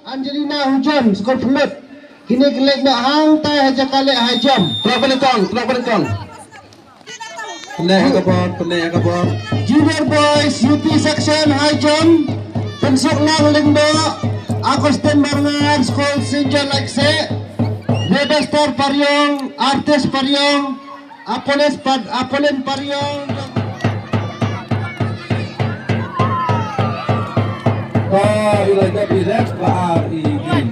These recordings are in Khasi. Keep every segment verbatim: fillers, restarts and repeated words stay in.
Angelina Hujon, skul Pynlut. Kine ki leit noh hangtai ha jaka leh high jump. Trok ban kong, trok ban kong. Pyneh ha ka bor, pyneh ha ka bor. Junior Boys, U P Section, high jump. Pynsuk Lang Lyngdoh, Augustine Marngar, skul Saint John Laitkseh. Webster Pariong, Artis Pariong, Apolis Pad-, Apolin Pariong. Ba, ilai da bilet, ba, i, i.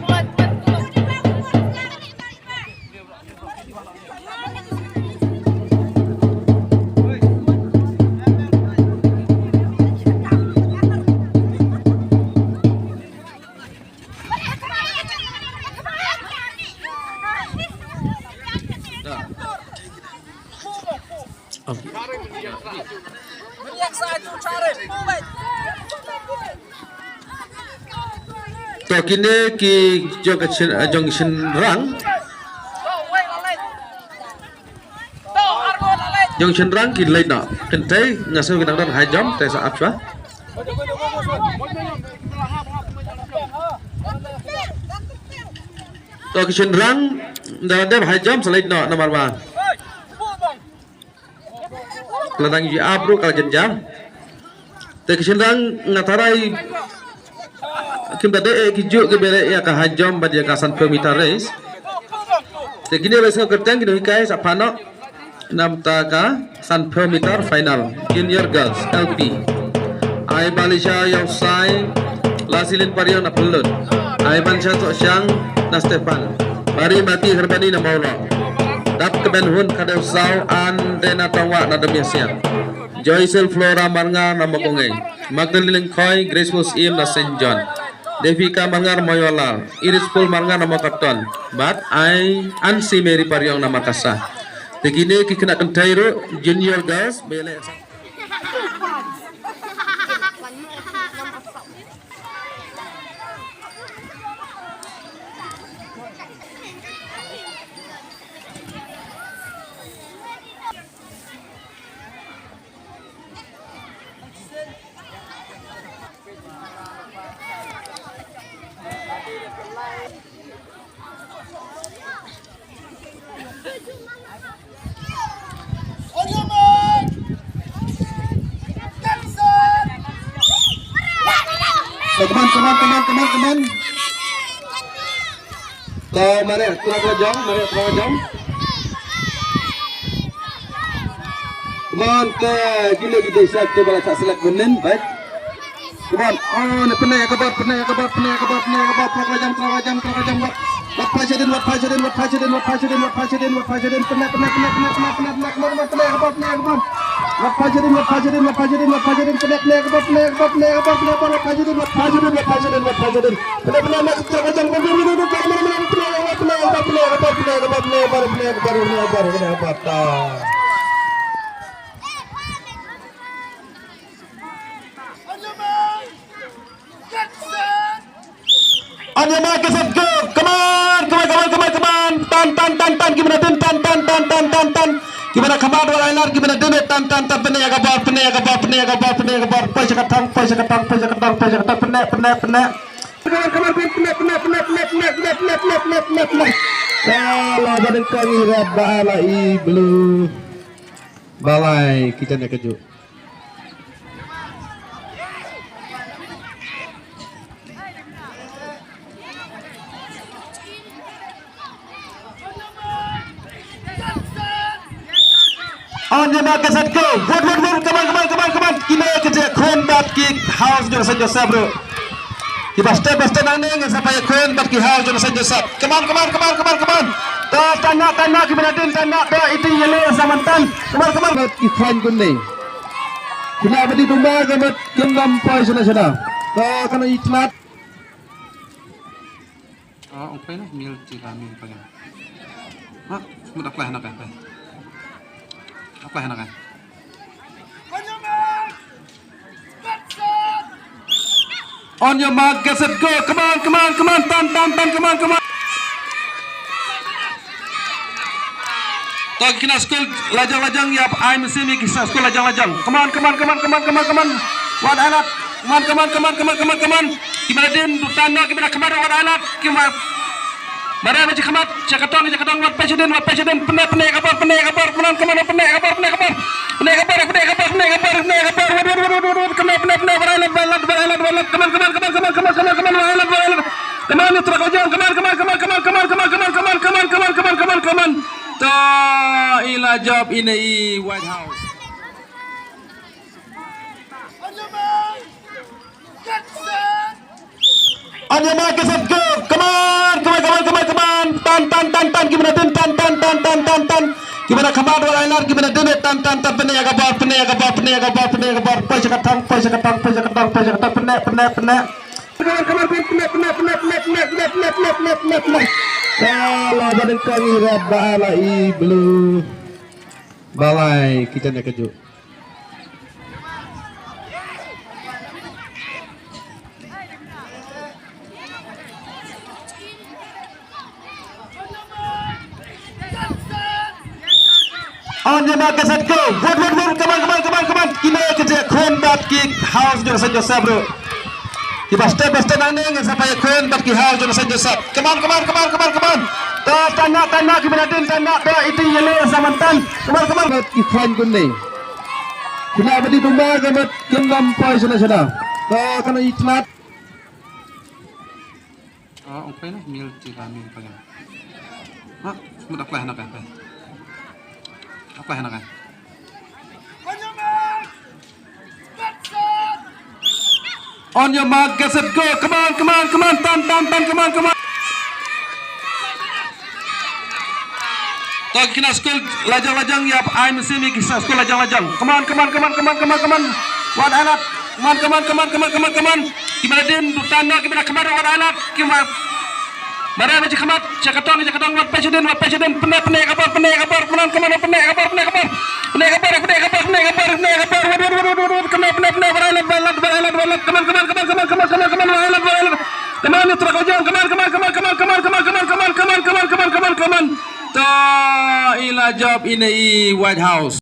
To kine ki jong ka shin, eh, jong shynrang. Jong shynrang ki leit noh. Kynthei nga sngew ki dang don high jump te sa ap shwa. To ki shynrang da dep high jump sa leit noh namar ba ka la dang ju ap ruh ka la jynjar. Te ki shynrang nga tharai kim da dei eh ki juh ki beh ïa ka high jump bad ïa ka sanphew meter race. Te kine race nga kyrteng kine hikai sa phano namta ka sanphew meter final junior girls L P. Ai Balisha Yausai, Lasilin Pariong na Pynlut. Ai Bansha Tohsiang na Stephan. Bari Mati Herbani na Mawlok. Dap Keben Hun Kadew Saw, Andena Tongwa na Demiasia. Joycel Flora Marngar na Mokongei. Magdalene Lengkhoi, Graceful Syiem na Saint John. Devika Marngar Moyolal, Iris Paul Marngar na Mawkyrton. Bad Ai Ansi Mary Pariong na Markasa. Te kine ki khynnah kynthei ruh, junior girls, bele. So, come on, come on, come on, come on, come on. To, mari, tengah jong, mari, tengah jong. Come on, te, gila, gila, siap, te, bala, tak select, benin, baik. Come on. Oh, ni pyneh ïa ka bor, pyneh ïa ka bor, pyneh ïa ka bor, pyneh ïa ka bor. Tengah jam, tengah jam, tengah jam, bor. Wat phai shadien, wat phai shadien, wat phai shadien, wat phai shadien, wat phai shadien, wat phai shadien. Pyneh, pyneh, pyneh, pyneh, pyneh, pyneh, pyneh, pyneh, pyneh ïa ka bor, pyneh ïa ka bor. Wat phai shadien, wat phai shadien, wat phai shadien, wat phai shadien. Pyneh, pyneh ïa ka bor, pyneh ïa ka bor, pyneh ïa ka bor, pyneh ïa ka bor. Wat phai shadien, wat phai shadien, wat phai shadien. Pyneh, pyneh, pyneh, tengah jam, pyneh, pyneh, pyneh, pyneh ïa ka bor, pyneh ïa ka bor, pyneh ïa ka bor, pyneh ïa ka bor, pyneh ïa ka bor, pyneh ïa ka bor. On your mark, get set, go. Come on, come on, come on, come on, come on. Tan, tan, tan, tan, ki mane din, tan, tan, tan, tan, tan, tan. Ki mane khmat wal ainar, ki mane din, tan, tan, tan, pyneh ïa ka bor, pyneh ïa ka bor, pyneh ïa ka bor, pyneh ïa ka bor. Poi sha ka thong, poi sha ka thong, poi sha ka thong, pyneh, pyneh, pyneh. Come on, come on, pyneh, pyneh, pyneh. Ka la ba dei ka ngi red ba la i blue. Balei ki jan ïa ka juh. On your mark, get set, go. Wut, wut, wut. Come on, come on, come on, come on. Kine ki ïakhun bad ki house jong Saint Joseph ruh. Kiba step, ba step nangne ngin sa pynïakhun bad ki house jong Saint Joseph. Come on, come on, come on, come on, come on. To, tang noh, tang noh, kiba na dien, tang noh, to, iti ïa lei sa mynta. Come on, come on. Ki khlaiñ kumne. Kine ba dei kumba ka met kin dam poi shana shana. To, kane i tnat. Ah, ong pei na, mil tila, mil pei. Ah, mut apply na pei, pei. Apply na pei. On your mark, get set, go. Come on, come on, come on. Tan, tan, tan, come on, come on. To ki khynnah skul lajong lajong ïa ai mynsiem ïa ki khynnah skul lajong lajong. Come on, come on, come on, come on, come on, come on. Wat ai lad. Come on, come on, come on, come on, come on, come on. Ki ba la dien, duk tan noh, ki ba la khmat, wat ai lad. Ki ba, ba rai ba ji khmat, sha ka tong, sha ka tong, wat poi sha dien, wat poi sha dien. Pyneh, pyneh ka bor, pyneh ka bor, pyneh, come on, pyneh ka bor, pyneh ka bor. Pyneh ka bor, pyneh ka bor, pyneh ka bor, pyneh ka bor. Wat, wat, wat, wat, wat, wat, pyneh, pyneh, pyneh, wat ai lad, wat ai lad, wat ai lad, wat ai lad. Come on, come on, come on, wat ai lad, wat ai lad. Come on, Ïa Trai Khaujong, come on, come on, come on. To, i la jop, ine i White House. On your mark, get set, go. Come on, come on, come on, come on, come on. Tan, tan, tan, tan. Ki ba na dien, tan, tan, tan, tan, tan, tan. Ki ba na khmat, wat ai lad, ki ba na dien, tan, tan, tan. Pyneh ïa ka bor, pyneh ïa ka bor, pyneh ïa ka bor, pyneh ïa ka bor. Poi sha ka tong, poi sha ka tong, poi sha ka tong, poi sha ka tong. Pyneh, pyneh, pyneh. Pyneh, pyneh, pyneh, pyneh. Ka la ba nyngkong i Red, ba la i Blue. Balei kita nak kejut. On your mark, get set, go. Wut, wut, wut. Come on, come on, come on, come on. Kine ki ïakhun bad ki House jong Saint Joseph ruh. Ki ba step by step nangne ngin sa peit ïakhun bad ki House jong Saint Joseph. Come on, come on, come on, come on, come on. To, tan noh, tan noh, ki ba na dien, tan noh, to, iti yellow sa man tan. Come on, come on. Ki khlaiñ kumne. Kine ba dei kumba ka met kin lam poi shana shana. To, kane i tnat. Ah, ong pei na, mil tila, mil pei na. Ah, mut apply hana pei, pei. Apply hana pei. On your mark, get set, go. Come on, come on, come on. Tan, tan, tan, come on, come on. To kine skul lajang lajang ïa ai mynsiem ïa ki skul lajang lajang. Come on, come on, come on, come on, come on, come on. Wat ai lad. Come on, come on, come on, come on, come on, come on. Ki ba na dien, duk tan noh, ki ba na khmat, wat ai lad. Ki ba, ba rai ba ji khmat, sha ka tong, sha ka tong, wat poi sha dien, wat poi sha dien. Pyneh, pyneh ka bor, pyneh ka bor. Come on, come on, pyneh ka bor, pyneh ka bor. Pyneh ka bor, pyneh ka bor, pyneh ka bor, pyneh ka bor. Wat, wat, wat, wat, wat. Pyneh, pyneh, pyneh, wat ai lad, wat ai lad, wat ai lad, wat ai lad. Come on, come on, come on, come on, come on, come on, wat ai lad, wat ai lad. Come on, Ïa Trai Khaujong, come on, come on, come on, come on. To, i la jop, ine i White House.